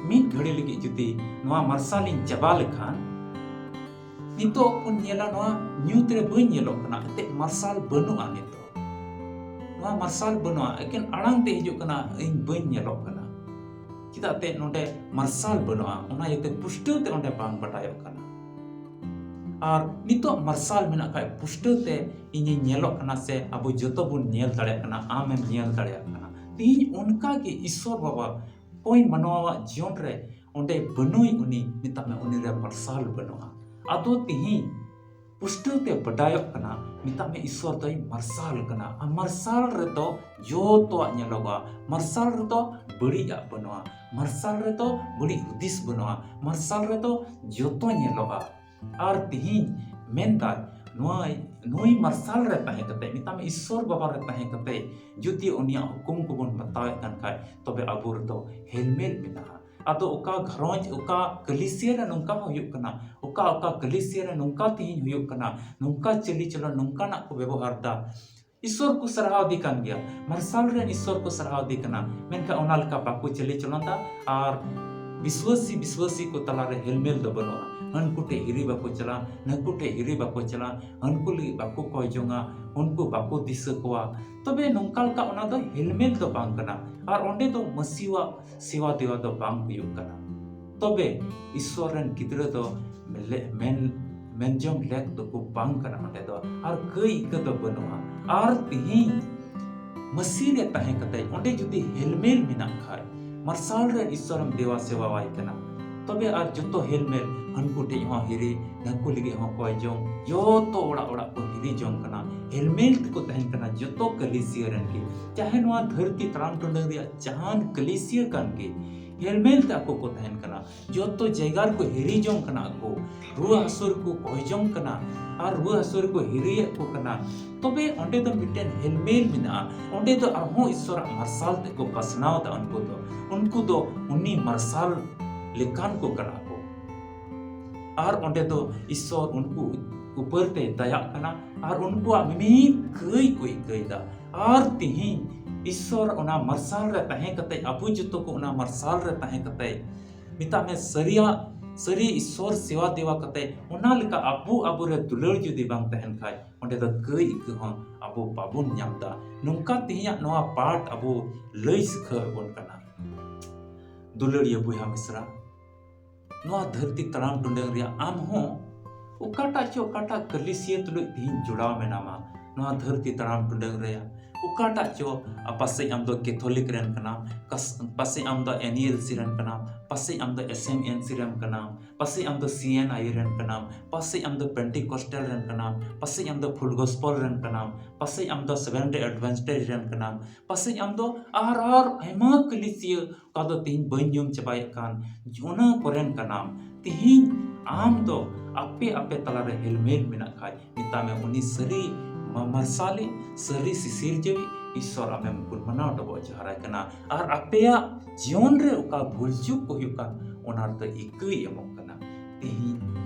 ᱢᱤᱫ ᱜᱷᱟᱹᱲᱤ ᱞᱟᱹᱜᱤᱫ ᱡᱩᱫᱤ ᱱᱚᱣᱟ ᱢᱟᱨᱥᱟᱞ ᱤᱧ ᱪᱟᱵᱟ ᱞᱮᱠᱷᱟᱱ, ᱱᱤᱛᱚᱜ ᱵᱚᱱ ᱧᱮᱞᱟ, ᱱᱚᱣᱟ ᱧᱩᱛ ᱨᱮ ᱵᱟᱹᱧ ᱧᱮᱞᱚᱜ ᱠᱟᱱᱟ, ᱮᱱᱛᱮᱫ ᱢᱟᱨᱥᱟᱞ ᱵᱟᱹᱱᱩᱜᱼᱟ᱾ ᱱᱤᱛᱚᱜ ᱱᱚᱣᱟ ᱢᱟᱨᱥᱟᱞ ᱵᱟᱹᱱᱩᱜᱼᱟ, ᱮᱠᱮᱱ ᱟᱲᱟᱝ ᱛᱮ ᱦᱤᱡᱩᱜ ᱠᱟᱱᱟ, ᱤᱧ ᱵᱟᱹᱧ ᱧᱮᱞᱚᱜ ᱠᱟᱱᱟ᱾ ᱪᱮᱫᱟᱜ ᱛᱮ ᱱᱚᱰᱮ ᱢᱟᱨᱥᱟᱞ ᱵᱟᱹᱱᱩᱜᱼᱟ, ᱚᱱᱟ ᱤᱭᱟᱹᱛᱮ ᱯᱩᱥᱴᱟᱹᱣ ᱛᱮ ᱚᱸᱰᱮ ᱵᱟᱝ ᱵᱟᱰᱟᱭᱚᱜ ᱠᱟᱱᱟ᱾ ᱟᱨ ᱱᱤᱛᱚᱜ ᱢᱟᱨᱥᱟᱞ ᱢᱮᱱᱟᱜ ᱠᱷᱟᱡ, ᱯᱩᱥᱴᱟᱹᱣ ᱛᱮ ᱤᱧᱤᱧ ᱧᱮᱞᱚᱜ ᱠᱟᱱᱟ, ᱥᱮ ᱟᱵᱚ ᱡᱚᱛᱚ ᱵᱚᱱ ᱧᱮᱞ ᱫᱟᱲᱮᱭᱟᱜ ᱠᱟᱱᱟ, ᱟᱢᱮᱢ ᱧᱮᱞ ᱫᱟᱲᱮᱭᱟᱜ ᱠᱟᱱᱟ᱾ ᱛᱮᱦᱮᱧ ᱚᱱᱠᱟ ᱜᱮ ᱤᱥᱚᱨ ᱵᱟᱵᱟ ᱚᱠᱚᱭ ᱢᱟᱱᱣᱟᱣᱟᱜ ᱡᱤᱭᱚᱱ ᱨᱮ ᱚᱸᱰᱮ ᱵᱟᱹᱱᱩᱭ, ᱩᱱᱤ ᱢᱮᱛᱟᱜ ᱢᱮ, ᱩᱱᱤ ᱨᱮ ᱢᱟᱨᱥᱟᱞ ᱵᱟᱹᱱᱩᱜᱼᱟ᱾ ᱟᱫᱚ ᱛᱮᱦᱮᱧ ᱯᱩᱥᱴᱟᱹᱣ ᱛᱮ ᱵᱟᱰᱟᱭᱚᱜ ᱠᱟᱱᱟ, ᱢᱮᱛᱟᱜ ᱢᱮ, ᱤᱥᱚᱨ ᱫᱚᱭ ᱢᱟᱨᱥᱟᱞ ᱠᱟᱱᱟ᱾ ᱟᱨ ᱢᱟᱨᱥᱟᱞ ᱨᱮᱫᱚ ᱡᱚᱛᱚᱣᱟᱜ ᱧᱮᱞᱚᱜᱚᱜᱼᱟ᱾ ᱢᱟᱨᱥᱟᱞ ᱨᱮᱫᱚ ᱵᱟᱹᱲᱤᱡᱟᱜ ᱵᱟᱹᱱᱩᱜᱼᱟ᱾ ᱢᱟᱨᱥᱟᱞ ᱨᱮᱫᱚ ᱵᱟᱹᱲᱤᱡ ᱦᱩᱫᱤᱥ ᱵᱟᱹᱱᱩᱜᱼᱟ᱾ ᱢᱟᱨᱥᱟᱞ ᱨᱮᱫᱚ ᱡᱚᱛᱚ ᱧᱮᱞᱚᱜᱼᱟ᱾ ᱟᱨ ᱛᱮᱦᱮᱧ ᱢᱮᱱᱫᱟᱭ, ᱱᱚᱣᱟ, ᱱᱩᱭ ᱢᱟᱨᱥᱟᱞ ᱨᱮ ᱛᱟᱦᱮᱸ ᱠᱟᱛᱮ, ᱢᱮᱛᱟᱜ ᱢᱮ, ᱤᱥᱚᱨ ᱵᱟᱵᱟ ᱨᱮ ᱛᱟᱦᱮᱸ ᱠᱟᱛᱮ ᱡᱩᱫᱤ ᱩᱱᱤᱭᱟᱜ ᱦᱩᱠᱩᱢ ᱠᱚᱵᱚᱱ ᱵᱟᱛᱟᱣᱮᱫ ᱠᱟᱱ ᱠᱷᱟᱡ, ᱛᱚᱵᱮ ᱟᱵᱚ ᱨᱮᱫᱚ ᱦᱮᱞᱢᱮᱞ ᱢᱮᱱᱟᱜᱼᱟ᱾ ᱟᱫᱚ ᱚᱠᱟ ᱜᱷᱟᱨᱚᱸᱡᱽ, ᱚᱠᱟ ᱠᱟᱹᱞᱤᱥᱤᱭᱟᱹ ᱨᱮ ᱱᱚᱝᱠᱟ ᱦᱚᱸ ᱦᱩᱭᱩᱜ ᱠᱟᱱᱟ, ᱚᱠᱟ ᱚᱠᱟ ᱠᱟᱹᱞᱤᱥᱤᱭᱟᱹ ᱨᱮ ᱱᱚᱝᱠᱟ ᱛᱮᱦᱮᱧ ᱦᱩᱭᱩᱜ ᱠᱟᱱᱟ, ᱱᱚᱝᱠᱟ ᱪᱟᱹᱞᱤ ᱪᱚᱞᱚᱱ, ᱱᱚᱝᱠᱟᱱᱟᱜ ᱠᱚ ᱵᱮᱵᱚᱦᱟᱨ ᱫᱟ᱾ ᱤᱥᱚᱨ ᱠᱚ ᱥᱟᱨᱦᱟᱣ ᱫᱮ ᱠᱟᱱ ᱜᱮᱭᱟ, ᱢᱟᱨᱥᱟᱞ ᱨᱮᱱ ᱤᱥᱚᱨ ᱠᱚ ᱥᱟᱨᱦᱟᱣ ᱫᱮ ᱠᱟᱱᱟ, ᱢᱮᱱᱠᱷᱟᱱ ᱚᱱᱟ ᱞᱮᱠᱟ ᱵᱟᱠᱚ ᱪᱟᱹᱞᱤ ᱪᱚᱞᱚᱱ ᱫᱟ᱾ ᱟᱨ ᱵᱤᱥᱣᱟᱹᱥᱤ, ᱵᱤᱥᱣᱟᱹᱥᱤ ᱠᱚ ᱛᱟᱞᱟᱨᱮ ᱦᱮᱞᱢᱮᱞ ᱫᱚ ᱵᱟᱹᱱᱩᱜᱼᱟ᱾ ᱦᱟᱹᱱᱠᱩ ᱴᱷᱮᱡ ᱦᱤᱨᱤ ᱵᱟᱠᱚ ᱪᱟᱞᱟᱜᱼᱟ, ᱱᱟᱹᱠᱩ ᱴᱷᱮᱡ ᱦᱤᱨᱤ ᱵᱟᱠᱚ ᱪᱟᱞᱟᱜᱼᱟ, ᱦᱟᱹᱱᱠᱩ ᱞᱟᱹᱜᱤᱫ ᱵᱟᱠᱚ ᱠᱚᱭ ᱡᱚᱝᱟ, ᱩᱱᱠᱩ ᱵᱟᱠᱚ ᱫᱤᱥᱟᱹ ᱠᱚᱣᱟ᱾ ᱛᱚᱵᱮ ᱱᱚᱝᱠᱟ ᱞᱮᱠᱟ ᱚᱱᱟ ᱫᱚ ᱦᱮᱞᱢᱮᱞ ᱫᱚ ᱵᱟᱝ ᱠᱟᱱᱟ᱾ ᱟᱨ ᱚᱸᱰᱮ ᱫᱚ ᱢᱟᱹᱥᱤᱣᱟᱜ ᱥᱮᱣᱟ ᱫᱮᱣᱟ ᱫᱚ ᱵᱟᱝ ᱦᱩᱭᱩᱜ ᱠᱟᱱᱟ᱾ ᱛᱚᱵᱮ ᱤᱥᱚᱨ ᱨᱮᱱ ᱜᱤᱫᱽᱨᱟᱹ ᱫᱚ ᱞᱮ-, ᱢᱮᱱ, ᱢᱮᱱᱡᱚᱝ ᱞᱮᱠ ᱫᱚᱠᱚ ᱵᱟᱝ ᱠᱟᱱᱟ ᱚᱸᱰᱮ ᱫᱚ, ᱟᱨ ᱠᱟᱹᱭ ᱤᱠᱟᱹ ᱫᱚ ᱵᱟᱹᱱᱩᱜᱼᱟ᱾ ᱟᱨ ᱛᱤᱦᱤᱧ ᱢᱟᱹᱥᱤ ᱨᱮ ᱛᱟᱦᱮᱸ ᱠᱟᱛᱮ ᱚᱸᱰᱮ ᱡᱩᱫᱤ ᱦᱮᱞᱢᱮᱞ ᱢᱮᱱᱟᱜ ᱠᱷᱟᱡ, ᱢᱟᱨᱥᱟᱞ ᱨᱮᱱ ᱤᱥᱥᱚᱨᱮᱢ ᱫᱮᱣᱟ ᱥᱮᱣᱟᱣᱟᱭ ᱠᱟᱱᱟ, ᱛᱚᱵᱮ ᱟᱨ ᱡᱚᱛᱚ ᱦᱮᱞᱢᱮᱞ, ᱦᱟᱱᱠᱩ ᱴᱷᱮᱡ ᱦᱚᱸ ᱦᱤᱨᱤ, ᱱᱟᱠᱩ ᱞᱟᱹᱜᱤᱫ ᱦᱚᱸ ᱠᱚᱭ ᱡᱚᱝ, ᱡᱚᱛᱚ ᱚᱲᱟᱜ ᱚᱲᱟᱜ ᱠᱚ ᱦᱤᱨᱤ ᱡᱚᱝ ᱠᱟᱱᱟ, ᱦᱮᱞᱢᱮᱞ ᱛᱮᱠᱚ ᱛᱟᱦᱮᱱ ᱠᱟᱱᱟ ᱡᱚᱛᱚ ᱠᱟᱹᱞᱤᱥᱤᱭᱟᱹ ᱨᱮᱱ ᱜᱮ᱾ ᱪᱟᱦᱮ ᱱᱚᱣᱟ ᱫᱷᱟᱹᱨᱛᱤ ᱛᱟᱲᱟᱢ ᱴᱩᱰᱟᱹᱝ ᱨᱮᱭᱟᱜ ᱡᱟᱦᱟᱱ ᱠᱟᱹᱞᱤᱥᱤᱭᱟᱹ ᱠᱟᱱ ᱜᱮ, ᱦᱮᱞᱢᱮᱞ ᱛᱮ ᱟᱠᱚ ᱠᱚ ᱛᱟᱦᱮᱱ ᱠᱟᱱᱟ᱾ ᱡᱚᱛᱚ ᱡᱟᱭᱜᱟ ᱨᱮᱠᱚ ᱦᱤᱨᱤ ᱡᱚᱝ ᱠᱟᱱᱟ ᱠᱚ, ᱨᱩᱣᱟᱹ ᱦᱟᱹᱥᱩ ᱨᱮᱠᱚ ᱠᱚᱭ ᱡᱚᱝ ᱠᱟᱱᱟ ᱟᱨ ᱨᱩᱣᱟᱹ ᱦᱟᱹᱥᱩ ᱨᱮᱠᱚ ᱦᱤᱨᱤᱭᱮᱫ ᱠᱚ ᱠᱟᱱᱟ᱾ ᱛᱚᱵᱮ ᱚᱸᱰᱮ ᱫᱚ ᱢᱤᱫᱴᱮᱱ ᱦᱮᱞᱢᱮᱞ ᱢᱮᱱᱟᱜᱼᱟ, ᱚᱸᱰᱮ ᱫᱚ ᱟᱨᱦᱚᱸ ᱤᱥᱥᱚᱨᱟᱜ ᱢᱟᱨᱥᱟᱞ ᱛᱮᱠᱚ ᱯᱟᱥᱱᱟᱣ ᱮᱫᱟ᱾ ᱩᱱᱠᱩ ᱫᱚ, ᱩᱱᱠᱩ ᱫᱚ ᱩᱱᱤ ᱢᱟᱨᱥᱟᱞ ᱞᱮᱠᱟᱱ ᱠᱚ ᱠᱟᱱᱟ ᱠᱚ᱾ ᱟᱨ ᱚᱸᱰᱮ ᱫᱚ ᱤᱥᱥᱚᱨ ᱩᱱᱠᱩ ᱩᱯᱟᱹᱨ ᱛᱮ ᱫᱟᱭᱟᱜ ᱠᱟᱱᱟ ᱟᱨ ᱩᱱᱠᱩᱣᱟᱜ ᱢᱤᱢᱤᱫ ᱠᱟᱹᱭ ᱠᱚ ᱟᱹᱭᱠᱟᱹᱣᱮᱫᱟ᱾ ᱟᱨ ᱛᱤᱦᱤᱧ ᱤᱥᱥᱚᱨ ᱚᱱᱟ ᱢᱟᱨᱥᱟᱞ ᱨᱮ ᱛᱟᱦᱮᱸ ᱠᱟᱛᱮ, ᱟᱵᱚ ᱡᱚᱛᱚ ᱠᱚ ᱚᱱᱟ ᱢᱟᱨᱥᱟᱞ ᱨᱮ ᱛᱟᱦᱮᱸ ᱠᱟᱛᱮ, ᱢᱮᱛᱟᱜ ᱢᱮ, ᱥᱟᱹᱨᱤᱭᱟᱜ, ᱥᱟᱹᱨᱤ ᱤᱥᱥᱚᱨ ᱥᱮᱣᱟ ᱫᱮᱣᱟ ᱠᱟᱛᱮ, ᱚᱱᱟ ᱞᱮᱠᱟ ᱟᱵᱚ, ᱟᱵᱚ ᱨᱮ ᱫᱩᱞᱟᱹᱲ ᱡᱩᱫᱤ ᱵᱟᱝ ᱛᱟᱦᱮᱱ ᱠᱷᱟᱡ, ᱚᱸᱰᱮ ᱫᱚ ᱠᱟᱹᱭ ᱤᱠᱟᱹ ᱦᱚᱸ ᱟᱵᱚ ᱵᱟᱵᱚᱱ ᱧᱟᱢ ᱮᱫᱟ᱾ ᱱᱚᱝᱠᱟ ᱛᱮᱦᱮᱧᱟᱜ ᱱᱚᱣᱟ ᱯᱟᱴ ᱟᱵᱚ ᱞᱟᱹᱭ ᱥᱤᱠᱷᱟᱹᱣ ᱮᱫ ᱵᱚᱱ ᱠᱟᱱᱟ᱾ ᱫᱩᱞᱟᱹᱲᱤᱭᱟᱹ ᱵᱚᱭᱦᱟ ᱢᱤᱥᱨᱟ, ᱱᱚᱣᱟ ᱫᱷᱟᱹᱨᱛᱤ ᱛᱟᱲᱟᱢ ᱴᱩᱰᱟᱹᱝ ᱨᱮᱭᱟᱜ ᱟᱢ ᱦᱚᱸ ᱚᱠᱟᱴᱟᱜ ᱪᱚ ᱚᱠᱟᱴᱟᱜ ᱠᱟᱹᱞᱤᱥᱤᱭᱟᱹ ᱛᱩᱞᱩᱡ ᱛᱮᱦᱮᱧ ᱡᱚᱲᱟᱣ ᱢᱮᱱᱟᱢᱟ᱾ ᱱᱚᱣᱟ ᱫᱷᱟᱹᱨᱛᱤ ᱛᱟᱲᱟᱢ ᱴᱩᱰᱟᱹᱝ ᱨᱮᱭᱟᱜ ᱚᱠᱟᱴᱟᱜ ᱪᱚ, ᱟ, ᱯᱟᱥᱮᱡ ᱟᱢ ᱫᱚ ᱠᱮᱛᱷᱚᱞᱤᱠ ᱨᱮᱱ ᱠᱟᱱᱟᱢ, ᱠᱟᱥ-, ᱯᱟᱥᱮᱡ ᱟᱢ ᱫᱚ ᱮᱱ ᱤ ᱮᱞ ᱥᱤ ᱨᱮᱱ ᱠᱟᱱᱟᱢ, ᱯᱟᱥᱮᱡ ᱟᱢ ᱫᱚ ᱮᱥ ᱮᱢ ᱮᱱ ᱥᱤ ᱨᱮᱱ ᱠᱟᱱᱟᱢ, ᱯᱟᱥᱮᱡ ᱟᱢ ᱫᱚ ᱥᱤ ᱮᱱ ᱟᱭ ᱨᱮᱱ ᱠᱟᱱᱟᱢ, ᱯᱟᱥᱮᱡ ᱟᱢ ᱫᱚ ᱯᱮᱱᱴᱤᱠᱚᱥᱴᱟᱞ ᱨᱮᱱ ᱠᱟᱱᱟᱢ, ᱯᱟᱥᱮᱡ ᱟᱢ ᱫᱚ ᱯᱷᱩᱞ ᱜᱚᱥᱯᱚᱞ ᱨᱮᱱ ᱠᱟᱱᱟᱢ, ᱯᱟᱥᱮᱡ ᱟᱢ ᱫᱚ ᱥᱮᱵᱷᱮᱱ ᱰᱮ ᱮᱰᱵᱷᱮᱱᱴᱮᱡᱽ ᱨᱮᱱ ᱠᱟᱱᱟᱢ, ᱯᱟᱥᱮᱡ ᱟᱢ ᱫᱚ ᱟᱨ, ᱟᱨ ᱟᱭᱢᱟ ᱠᱟᱹᱞᱤᱥᱤᱭᱟᱹ, ᱚᱠᱟ ᱫᱚ ᱛᱤᱦᱤᱧ ᱵᱟᱹᱧ ᱧᱩᱢ ᱪᱟᱵᱟᱭᱮᱫ ᱠᱟᱱ, ᱚᱱᱟ ᱠᱚᱨᱮᱱ ᱠᱟᱱᱟᱢ᱾ ᱛᱤᱦᱤᱧ ᱟᱢ ᱫᱚ ᱟᱯᱮ, ᱟᱯᱮ ᱛᱟᱞᱟᱨᱮ ᱦᱮᱞᱢᱮᱞ ᱢᱮᱱᱟᱜ ᱠᱷᱟᱡ, ᱢᱮᱛᱟᱜ ᱢᱮ, ᱩᱱᱤ ᱥᱟᱹᱨᱤ ᱢᱟ-, ᱢᱟᱨᱥᱟᱞᱤᱡ, ᱥᱟᱹᱨᱤ ᱥᱤᱥᱤᱨᱡᱟᱹᱣᱤᱡ ᱤᱥᱥᱚᱨ ᱟᱢᱮᱢ ᱜᱩᱱᱢᱟᱱᱟᱣ ᱰᱚᱵᱚᱜ ᱡᱚᱦᱟᱨᱟᱭ ᱠᱟᱱᱟ᱾ ᱟᱨ ᱟᱯᱮᱭᱟᱜ ᱡᱤᱭᱚᱱ ᱨᱮ ᱚᱠᱟ ᱵᱷᱩᱞ ᱪᱩᱠ ᱠᱚ ᱦᱩᱭᱩᱜ ᱠᱟᱱ, ᱚᱱᱟ ᱨᱮᱫᱚ ᱤᱠᱟᱹᱭ ᱮᱢᱚᱜ ᱠᱟᱱᱟ᱾ ᱛᱤᱦᱤᱧ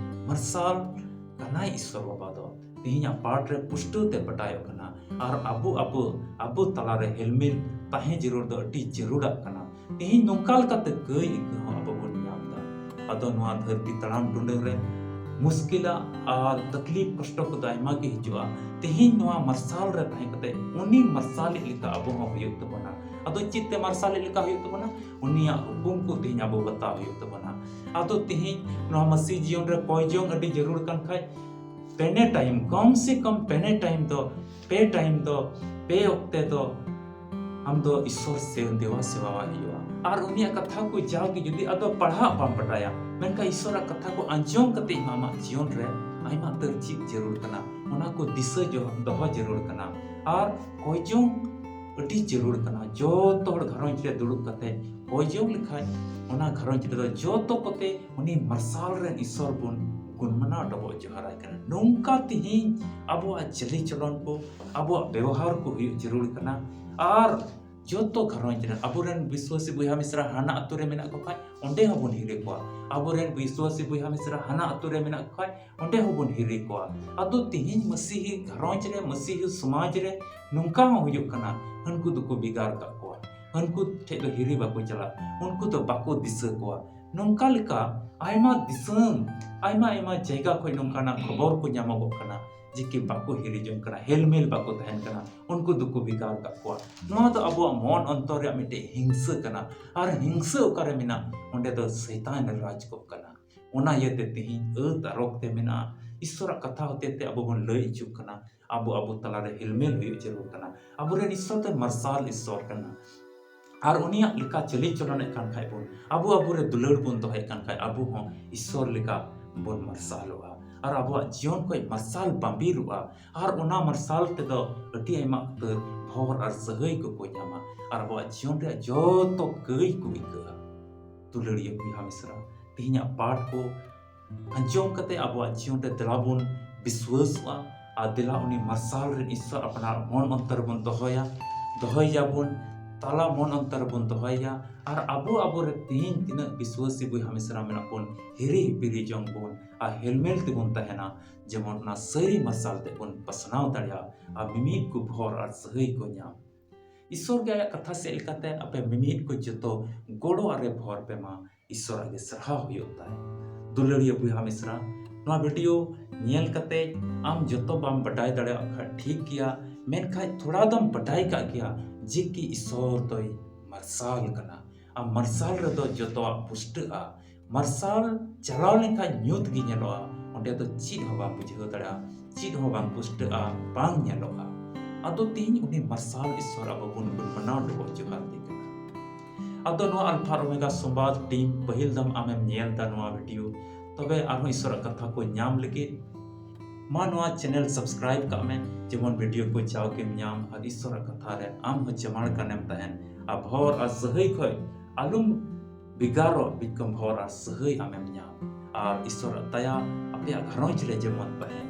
ᱢᱟᱨᱥᱟᱞ ᱠᱟᱱᱟᱭ ᱤᱥᱥᱚᱨ ᱵᱟᱵᱟ ᱫᱚ᱾ ᱛᱤᱦᱤᱧᱟᱜ ᱯᱟᱴ ᱨᱮ ᱯᱩᱥᱴᱟᱹᱣ ᱛᱮ ᱵᱟᱰᱟᱭᱚᱜ ᱠᱟᱱᱟ᱾ ᱟᱨ ᱟᱵᱚ, ᱟᱵᱚ, ᱟᱵᱚ ᱛᱟᱞᱟᱨᱮ ᱦᱮᱞᱢᱮᱞ ᱛᱟᱦᱮᱸ ᱡᱟᱹᱨᱩᱲ ᱫᱚ ᱟᱹᱰᱤ ᱡᱟᱹᱨᱩᱲᱟᱜ ᱠᱟᱱᱟ᱾ ᱛᱤᱦᱤᱧ ᱱᱚᱝᱠᱟ ᱞᱮᱠᱟᱛᱮ ᱠᱟᱹᱭ ᱤᱠᱟᱹ ᱦᱚᱸ ᱟᱵᱚ ᱵᱚᱱ ᱧᱟᱢ ᱮᱫᱟ᱾ ᱟᱫᱚ ᱱᱚᱣᱟ ᱫᱷᱟᱹᱨᱛᱤ ᱛᱟᱲᱟᱢ ᱴᱩᱰᱟᱹᱝ ᱨᱮ ᱢᱩᱥᱠᱤᱞᱟᱜ ᱟᱨ ᱛᱟᱠᱞᱤᱯ ᱠᱚᱥᱴᱚ ᱠᱚᱫᱚ ᱟᱭᱢᱟ ᱜᱮ ᱦᱤᱡᱩᱜᱼᱟ᱾ ᱛᱤᱦᱤᱧ ᱱᱚᱣᱟ ᱢᱟᱨᱥᱟᱞ ᱨᱮ ᱛᱟᱦᱮᱸ ᱠᱟᱛᱮ ᱩᱱᱤ ᱢᱟᱨᱥᱟᱞᱤᱡ ᱞᱮᱠᱟ ᱟᱵᱚ ᱦᱚᱸ ᱦᱩᱭᱩᱜ ᱛᱟᱵᱚᱱᱟ᱾ ᱟᱫᱚ ᱪᱮᱫ ᱛᱮ ᱢᱟᱨᱥᱟᱞᱤᱡ ᱞᱮᱠᱟ ᱦᱩᱭᱩᱜ ᱛᱟᱵᱚᱱᱟ? ᱩᱱᱤᱭᱟᱜ ᱦᱩᱠᱩᱢ ᱠᱚ ᱛᱤᱦᱤᱧ ᱟᱵᱚ ᱵᱟᱛᱟᱣ ᱦᱩᱭᱩᱜ ᱛᱟᱵᱚᱱᱟ᱾ ᱟᱫᱚ ᱛᱤᱦᱤᱧ ᱱᱚᱣᱟ ᱢᱟᱹᱥᱤ ᱡᱤᱭᱚᱱ ᱨᱮ ᱠᱚᱭ ᱡᱚᱝ ᱟᱹᱰᱤ ᱡᱟᱹᱨᱩᱲ ᱠᱟᱱ ᱠᱷᱟᱡ, ᱯᱮᱱᱮ time, ᱠᱚᱢ ᱥᱮ ᱠᱚᱢ ᱯᱮᱱᱮ time ᱫᱚ, ᱯᱮ time ᱫᱚ, ᱯᱮ ᱚᱠᱛᱮ ᱫᱚ ᱟᱢ ᱫᱚ ᱤᱥᱥᱚᱨ ᱥᱮ ᱫᱮᱵᱟ ᱥᱮᱵᱟᱣᱟᱭ ᱦᱩᱭᱩᱜᱼᱟ᱾ ᱟᱨ ᱩᱱᱤᱭᱟᱜ ᱠᱟᱛᱷᱟ ᱠᱚ ᱡᱟᱜᱮ ᱡᱩᱫᱤ ᱟᱫᱚ ᱯᱟᱲᱦᱟᱜ ᱵᱟᱢ ᱵᱟᱰᱟᱭᱟ, ᱢᱮᱱᱠᱷᱟᱱ ᱤᱥᱥᱚᱨᱟᱜ ᱠᱟᱛᱷᱟ ᱠᱚ ᱟᱸᱡᱚᱢ ᱠᱟᱛᱮ ᱦᱚᱸ ᱟᱢᱟᱜ ᱡᱤᱭᱚᱱ ᱨᱮ ᱟᱭᱢᱟ ᱩᱛᱟᱹᱨ ᱪᱮᱫ ᱡᱟᱹᱨᱩᱲ ᱠᱟᱱᱟ, ᱚᱱᱟ ᱠᱚ ᱫᱤᱥᱟᱹ ᱡᱚ-, ᱫᱚᱦᱚ ᱡᱟᱹᱨᱩᱲ ᱠᱟᱱᱟ᱾ ᱟᱨ ᱠᱚᱭ ᱡᱚᱝ ᱟᱹᱰᱤ ᱡᱟᱹᱨᱩᱲ ᱠᱟᱱᱟ᱾ ᱡᱚᱛᱚ ᱦᱚᱲ ᱜᱷᱟᱨᱚᱸᱡᱽ ᱨᱮ ᱫᱩᱲᱩᱵ ᱠᱟᱛᱮ ᱠᱚᱭ ᱡᱚᱝ ᱞᱮᱠᱷᱟᱡ ᱚᱱᱟ ᱜᱷᱟᱨᱚᱸᱡᱽ ᱨᱮᱫᱚ ᱡᱚᱛᱚ ᱠᱚᱛᱮ ᱩᱱᱤ ᱢᱟᱨᱥᱟᱞ ᱨᱮᱱ ᱤᱥᱥᱚᱨ ᱵᱚᱱ ᱜᱩᱱᱢᱟᱱᱟᱣ ᱰᱚᱵᱚᱜ ᱡᱚᱦᱟᱨᱟᱭ ᱠᱟᱱᱟ᱾ ᱱᱚᱝᱠᱟ ᱛᱤᱦᱤᱧ ᱟᱵᱚᱣᱟᱜ ᱪᱟᱹᱞᱤ ᱪᱚᱞᱚᱱ ᱠᱚ, ᱟᱵᱚᱣᱟᱜ ᱵᱮᱣᱦᱟᱨ ᱠᱚ ᱦᱩᱭᱩᱜ ᱡᱟᱹᱨᱩᱲ ᱠᱟᱱᱟ᱾ ᱟᱨ ᱡᱚᱛᱚ ᱜᱷᱟᱨᱚᱸᱡᱽ ᱨᱮᱱ ᱟᱵᱚᱨᱮᱱ ᱵᱤᱥᱣᱟᱥᱤ ᱵᱚᱭᱦᱟ ᱢᱤᱥᱨᱟ ᱦᱟᱱᱟ ᱟᱹᱛᱩ ᱨᱮ ᱢᱮᱱᱟᱜ ᱠᱚ ᱠᱷᱟᱡ, ᱚᱸᱰᱮ ᱦᱚᱸᱵᱚᱱ ᱦᱤᱨᱤ ᱠᱚᱣᱟ᱾ ᱟᱵᱚᱨᱮᱱ ᱵᱤᱥᱣᱟᱥᱤ ᱵᱚᱭᱦᱟ ᱢᱤᱥᱨᱟ ᱦᱟᱱᱟ ᱟᱹᱛᱩ ᱨᱮ ᱢᱮᱱᱟᱜ ᱠᱚ ᱠᱷᱟᱡ, ᱚᱸᱰᱮ ᱦᱚᱸᱵᱚᱱ ᱦᱤᱨᱤ ᱠᱚᱣᱟ᱾ ᱟᱫᱚ ᱛᱤᱦᱤᱧ ᱢᱟᱹᱥᱤᱦᱤ ᱜᱷᱟᱨᱚᱸᱡᱽ ᱨᱮ, ᱢᱟᱹᱥᱤᱦᱤ ᱥᱚᱢᱟᱡᱽ ᱨᱮ ᱱᱚᱝᱠᱟ ᱦᱚᱸ ᱦᱩᱭᱩᱜ ᱠᱟᱱᱟ, ᱦᱟᱹᱱᱠᱩ ᱫᱚᱠᱚ ᱵᱷᱮᱜᱟᱨ ᱠᱟᱜ ᱠᱚᱣᱟ, ᱦᱟᱹᱱᱠᱩ ᱴᱷᱮᱡ ᱫᱚ ᱦᱤᱨᱤ ᱵᱟᱠᱚ ᱪᱟᱞᱟᱜ, ᱩᱱᱠᱩ ᱫᱚ ᱵᱟᱠᱚ ᱫᱤᱥᱟᱹ ᱠᱚᱣᱟ᱾ ᱱᱚᱝᱠᱟ ᱞᱮᱠᱟ ᱟᱭᱢᱟ ᱫᱤᱥᱚᱢ, ᱟᱭᱢᱟ ᱟᱭᱢᱟ ᱡᱟᱭᱜᱟ ᱠᱷᱚᱡ ᱱᱚᱝᱠᱟᱱᱟᱜ ᱠᱷᱚᱵᱚᱨ ᱠᱚ ᱧᱟᱢᱚᱜᱚᱜ ᱠᱟᱱᱟ ᱡᱮ ᱠᱤ ᱵᱟᱠᱚ ᱦᱤᱨᱤ ᱡᱚᱝ ᱠᱟᱱᱟ, ᱦᱮᱞᱢᱮᱞ ᱵᱟᱠᱚ ᱛᱟᱦᱮᱱ ᱠᱟᱱᱟ, ᱩᱱᱠᱩ ᱫᱚᱠᱚ ᱵᱷᱮᱜᱟᱨ ᱠᱟᱜ ᱠᱚᱣᱟ᱾ ᱱᱚᱣᱟ ᱫᱚ ᱟᱵᱚᱣᱟᱜ ᱢᱚᱱ ᱚᱱᱛᱚᱨ ᱨᱮᱭᱟᱜ ᱢᱤᱫᱴᱮᱡ ᱦᱤᱝᱥᱟᱹ ᱠᱟᱱᱟ, ᱟᱨ ᱦᱤᱝᱥᱟᱹ ᱚᱠᱟᱨᱮ ᱢᱮᱱᱟᱜ, ᱚᱸᱰᱮ ᱫᱚ ᱥᱚᱭᱛᱟᱱ ᱮ ᱨᱟᱡᱽ ᱠᱚᱜ ᱠᱟᱱᱟ᱾ ᱚᱱᱟ ᱤᱭᱟᱹᱛᱮ ᱛᱤᱦᱤᱧ ᱟᱹᱛ ᱟᱨᱚᱠ ᱛᱮ ᱢᱮᱱᱟᱜᱼᱟ᱾ ᱤᱥᱥᱚᱨᱟᱜ ᱠᱟᱛᱷᱟ ᱦᱚᱛᱮ ᱛᱮ ᱟᱵᱚ ᱵᱚᱱ ᱞᱟᱹᱭ ᱦᱚᱪᱚᱜ ᱠᱟᱱᱟ, ᱟᱵᱚ ᱟᱵᱚ ᱛᱟᱞᱟᱨᱮ ᱦᱮᱞᱢᱮᱞ ᱦᱩᱭᱩᱜ ᱡᱟᱹᱨᱩᱲ ᱠᱟᱱᱟ᱾ ᱟᱵᱚᱨᱮᱱ ᱤᱥᱥᱚᱨ ᱫᱚ ᱢᱟᱨᱥᱟᱞ ᱤᱥᱥᱚᱨ ᱠᱟᱱᱟ, ᱟᱨ ᱩᱱᱤᱭᱟᱜ ᱞᱮᱠᱟ ᱪᱟᱹᱞᱤ ᱪᱚᱞᱚᱱᱮᱫ ᱠᱟᱱ ᱠᱷᱟᱡ ᱵᱚᱱ, ᱟᱵᱚ ᱟᱵᱚᱨᱮ ᱫᱩᱞᱟᱹᱲ ᱵᱚᱱ ᱫᱚᱦᱚᱭᱮᱫ ᱠᱟᱱ ᱠᱷᱟᱡ, ᱟᱵᱚ ᱦᱚᱸ ᱤᱥᱥᱚᱨ ᱞᱮᱠᱟ ᱵᱚᱱ ᱢᱟᱨᱥᱟᱞᱚᱜᱼᱟ, ᱟᱨ ᱟᱵᱚᱣᱟᱜ ᱡᱤᱭᱚᱱ ᱠᱷᱚᱡ ᱢᱟᱨᱥᱟᱞ ᱵᱟᱹᱵᱤᱨᱚᱜᱼᱟ, ᱟᱨ ᱚᱱᱟ ᱢᱟᱨᱥᱟᱞ ᱛᱮᱫᱚ ᱟᱹᱰᱤ ᱟᱭᱢᱟ ᱩᱛᱟᱹᱨ ᱵᱷᱚᱨ ᱟᱨ ᱥᱟᱹᱦᱟᱹᱭ ᱠᱚᱠᱚ ᱧᱟᱢᱟ, ᱟᱨ ᱟᱵᱚᱣᱟᱜ ᱡᱤᱭᱚᱱ ᱨᱮᱭᱟᱜ ᱡᱚᱛᱚ ᱠᱟᱹᱭ ᱠᱚ ᱟᱹᱭᱠᱟᱹᱜᱼᱟ᱾ ᱫᱩᱞᱟᱹᱲᱤᱭᱟᱹ ᱵᱚᱭᱦᱟ ᱢᱤᱥᱨᱟ, ᱛᱮᱦᱮᱧᱟᱜ ᱯᱟᱴ ᱠᱚ ᱟᱸᱡᱚᱢ ᱠᱟᱛᱮ ᱟᱵᱚᱣᱟᱜ ᱡᱤᱭᱚᱱ ᱨᱮ ᱫᱮᱞᱟ ᱵᱚᱱ ᱵᱤᱥᱣᱟᱹᱥᱚᱜᱼᱟ, ᱟᱨ ᱫᱮᱞᱟ ᱩᱱᱤ ᱢᱟᱨᱥᱟᱞ ᱨᱮᱱ ᱤᱥᱥᱚᱨ ᱟᱯᱱᱟᱨ ᱢᱚᱱ ᱚᱱᱛᱚᱨ ᱨᱮᱵᱚᱱ ᱫᱚᱦᱚᱭᱟ, ᱫᱚᱦᱚᱭᱮᱭᱟᱵᱚᱱ, ᱛᱟᱞᱟ ᱢᱚᱱ ᱚᱱᱛᱚᱨ ᱨᱮᱵᱚᱱ ᱫᱚᱦᱚᱭᱮᱭᱟ᱾ ᱟᱨ ᱟᱵᱚ, ᱟᱵᱚᱨᱮ ᱛᱮᱦᱮᱧ ᱛᱤᱱᱟᱹᱜ ᱵᱤᱥᱣᱟᱹᱥᱤ ᱵᱚᱭᱦᱟ ᱢᱤᱥᱨᱟ ᱢᱮᱱᱟᱜ ᱵᱚᱱ, ᱦᱤᱨᱤ ᱦᱤᱯᱤᱨᱤ ᱡᱚᱝ ᱵᱚᱱ ᱟᱨ ᱦᱮᱞᱢᱮᱞ ᱛᱮᱵᱚᱱ ᱛᱟᱦᱮᱱᱟ, ᱡᱮᱢᱚᱱ ᱚᱱᱟ ᱥᱟᱹᱨᱤ ᱢᱟᱨᱥᱟᱞ ᱛᱮ ᱵᱚᱱ ᱯᱟᱥᱱᱟᱣ ᱫᱟᱲᱮᱭᱟᱜᱼᱟ ᱟᱨ ᱢᱤᱢᱤᱫ ᱠᱚ ᱵᱷᱚᱨ ᱟᱨ ᱥᱟᱹᱦᱟᱹᱭ ᱠᱚ ᱧᱟᱢ᱾ ᱤᱥᱥᱚᱨ ᱜᱮ ᱟᱭᱟᱜ ᱠᱟᱛᱷᱟ ᱥᱮᱫ ᱞᱮᱠᱟᱛᱮ ᱟᱯᱮ ᱢᱤᱢᱤᱫ ᱠᱚ ᱡᱚᱛᱚ ᱜᱚᱲᱚ ᱟᱨᱮ ᱵᱷᱚᱨ ᱯᱮ ᱢᱟ, ᱤᱥᱥᱚᱨᱟᱜ ᱜᱮ ᱥᱟᱨᱦᱟᱣ ᱦᱩᱭᱩᱜ ᱛᱟᱭ᱾ ᱫᱩᱞᱟᱹᱲᱤᱭᱟᱹ ᱵᱚᱭᱦᱟ ᱢᱤᱥᱨᱟ, ᱱᱚᱣᱟ ᱵᱷᱤᱰᱤᱭᱳ ᱧᱮᱞ ᱠᱟᱛᱮ ᱟᱢ ᱡᱚᱛᱚ ᱵᱟᱢ ᱵᱟᱰᱟᱭ ᱫᱟᱲᱮᱭᱟᱜ ᱠᱷᱟᱱ ᱴᱷᱤᱠ ᱜᱮᱭᱟ, ᱢᱮᱱᱠᱷᱟᱱ ᱛᱷᱚᱲᱟ ᱫᱚᱢ ᱵᱟᱰᱟᱭ ᱠᱟᱜ ᱜᱮᱭᱟ ᱡᱮ ᱠᱤ ᱤᱥᱥᱚᱨ ᱫᱚᱭ ᱢᱟᱨᱥᱟᱞ ᱠᱟᱱᱟ᱾ ᱟᱨ ᱢᱟᱨᱥᱟᱞ ᱨᱮᱫᱚ ᱡᱚᱛᱚᱣᱟᱜ ᱯᱩᱥᱴᱟᱹᱜᱼᱟ᱾ ᱢᱟᱨᱥᱟᱞ ᱪᱟᱞᱟᱣ ᱞᱮᱱᱠᱷᱟᱱ ᱧᱩᱛ ᱜᱮ ᱧᱮᱞᱚᱜᱼᱟ, ᱚᱸᱰᱮ ᱫᱚ ᱪᱮᱫ ᱦᱚᱸ ᱵᱟᱝ ᱵᱩᱡᱷᱟᱹᱣ ᱫᱟᱲᱮᱭᱟᱜᱼᱟ, ᱪᱮᱫ ᱦᱚᱸ ᱵᱟᱝ ᱯᱩᱥᱴᱟᱹᱜᱼᱟ, ᱵᱟᱝ ᱧᱮᱞᱚᱜᱼᱟ᱾ ᱟᱫᱚ ᱛᱮᱦᱮᱧ ᱩᱱᱤ ᱢᱟᱨᱥᱟᱞ ᱤᱥᱥᱚᱨ ᱟᱵᱚ ᱵᱚᱱ ᱜᱩᱱ ᱢᱟᱱᱟᱣ ᱰᱚᱵᱚᱜ ᱡᱚᱦᱟᱨ ᱫᱮ ᱠᱟᱱᱟ᱾ ᱟᱫᱚ ᱱᱚᱣᱟ ᱟᱞᱯᱷᱟ ᱟᱨ ᱳᱢᱮᱜᱟ ᱥᱚᱢᱵᱟᱫ ᱴᱤᱢ ᱯᱟᱹᱦᱤᱞ ᱫᱷᱟᱢ ᱟᱢᱮᱢ ᱧᱮᱞ ᱫᱟ ᱱᱚᱣᱟ ᱵᱷᱤᱰᱤᱭᱳ, ᱛᱚᱵᱮ ᱟᱨᱦᱚᱸ ᱤᱥᱥᱚᱨᱟᱜ ᱠᱟᱛᱷᱟ ᱠᱚ ᱧᱟᱢ ᱞᱟᱹᱜᱤᱫ ᱢᱟ ᱱᱚᱣᱟ ᱪᱮᱱᱮᱞ ᱥᱟᱵᱥᱠᱨᱟᱭᱤᱵ ᱠᱟᱜ ᱢᱮ, ᱡᱮᱢᱚᱱ ᱵᱷᱤᱰᱤᱭᱳ ᱠᱚ ᱡᱟᱣ ᱜᱮᱢ ᱧᱟᱢ ᱟᱨ ᱤᱥᱥᱚᱨᱟᱜ ᱠᱟᱛᱷᱟ ᱨᱮ ᱟᱢ ᱦᱚᱸ ᱡᱟᱢᱟᱲ ᱠᱟᱱᱮᱢ ᱛᱟᱦᱮᱱ ᱟᱨ ᱵᱷᱚᱨ ᱟᱨ ᱥᱟᱹᱦᱟᱹᱭ ᱠᱷᱚᱡ ᱟᱞᱚᱢ ᱵᱷᱮᱜᱟᱨᱚᱜ, ᱵᱤᱠᱚᱢ ᱵᱷᱚᱨ ᱟᱨ ᱥᱟᱹᱦᱟᱹᱭ ᱟᱢᱮᱢ ᱧᱟᱢ ᱟᱨ ᱤᱥᱥᱚᱨᱟᱜ ᱫᱟᱭᱟ ᱟᱯᱮᱭᱟᱜ ᱜᱷᱟᱨᱚᱸᱡᱽ ᱨᱮ ᱡᱮᱢᱚᱱ ᱛᱟᱦᱮᱱ᱾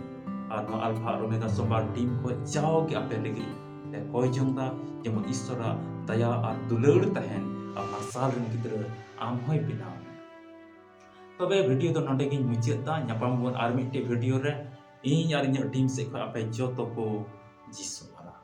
ᱟᱨ ᱱᱚᱣᱟ ᱟᱞᱯᱷᱟ ᱟᱨ ᱳᱢᱮᱜᱟ ᱥᱚᱢᱵᱟᱫ ᱴᱤᱢ ᱠᱷᱚᱡ ᱡᱟᱣ ᱜᱮ ᱟᱯᱮ ᱞᱟᱹᱜᱤᱫ ᱞᱮ ᱠᱚᱭ ᱡᱚᱝ ᱫᱟ, ᱡᱮᱢᱚᱱ ᱤᱥᱥᱚᱨᱟᱜ ᱫᱟᱭᱟ ᱟᱨ ᱫᱩᱞᱟᱹᱲ ᱛᱟᱦᱮᱱ ᱟᱨ ᱢᱟᱨᱥᱟᱞ ᱨᱮᱱ ᱜᱤᱫᱽᱨᱟᱹ ᱟᱢ ᱦᱚᱸᱭ ᱵᱮᱱᱟᱣ ᱢᱮ᱾ ᱛᱚᱵᱮ ᱵᱷᱤᱰᱤᱭᱳ ᱫᱚ ᱱᱚᱰᱮ ᱜᱤᱧ ᱢᱩᱪᱟᱹᱫ ᱫᱟ᱾ ᱧᱟᱯᱟᱢ ᱵᱚᱱ ᱟᱨ ᱢᱤᱫᱴᱮᱡ ᱵᱷᱤᱰᱤᱭᱳ ᱨᱮ᱾ ᱤᱧ ᱟᱨ ᱤᱧᱟᱹᱜ ᱴᱤᱢ ᱥᱮᱫ ᱠᱷᱚᱱ ᱟᱯᱮ ᱡᱚᱛᱚ ᱠᱚ ᱡᱤᱥᱩ ᱟᱨᱟ